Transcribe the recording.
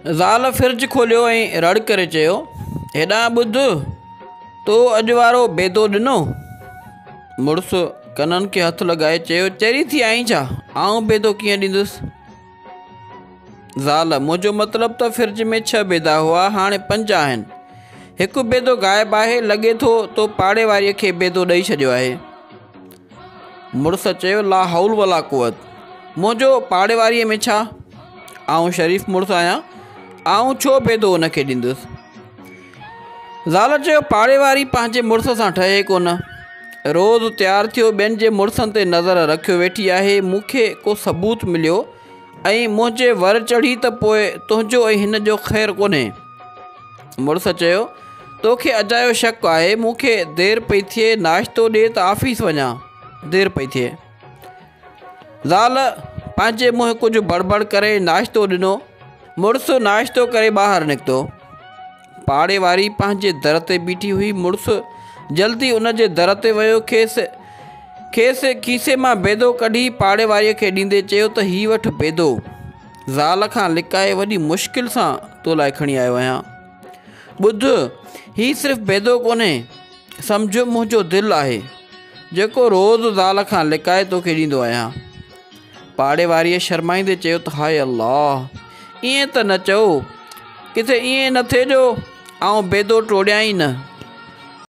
زال فرج کوليو ۽ رڙ ڪري چيو، هيڏانهن ٻڌ، تو اڄ وارو بيدو ڏنو؟ مڙس ڪنن کي هٿ لڳائي چيو، چري ٿي آهين ڇا؟ آئون بيدو ڪيئن ڏيندس؟ زال، منهنجو مطلب ته فرج ۾ ڇهه بيدا هئا، هاڻي پنج آهن. هڪ بيدو غائب آهي، لڳي ٿو تو پاڙي واريء کي بيدو ڏئي ڇڏيو آهي. مڙس چيو، لا حول ولا قوت، منهنجو پاڙي واريء ۾ ڇا؟ آئون شريف مڙس آهيان، آئون ڇو بيدو ان کي ڏيندس؟ زال چيو، پاڙي واري پنهنجي مڙس سان ٺهي ڪونه. روز تيار ٿيو ٻين جي مڙسن تي نظر رکيو ويٺي آهي. مون کي ڪو ثبوت مليو ۽ منهنجي ور چڙهي ته پوء تنهنجو ۽ هن جو خير ڪونهي. مڙس چيو، توکي اجايو شڪ آهي، مون کي دير پئي ٿئي، ناشتو ڏي ته آفيس وڃان، دير پئي ٿئي. زال پنهنجي منهن ڪجهه بڙبڙ ڪري ناشتو ڏنو. مڙس ناشتو ڪري ٻاهر نڪتو. پاڙي واري پنهنجي در تي بيٺي هئي. مڙس جلدي ان جي در تي ويو. کيس کيس کيسي مان بيدو ڪڍي پاڙي واريء کي ڏيندي چيو ته هي وٺ بيدو. زال کان لڪائي وڏي مشڪل سان تو لاء کڻي آيو آهيان. ٻڌ، هي صرف بيدو ڪونهي، سمجهه منهنجو دل آهي، جيڪو روز زال کان لڪائي توکي ڏيندو آهيان. پاڙي واريء شرمائيندي چيو ته هاء الله! ائين ته نه چئو، ڪٿي ائين نه ٿئي جو آئون بيدو ٽوڙيان ئي نه.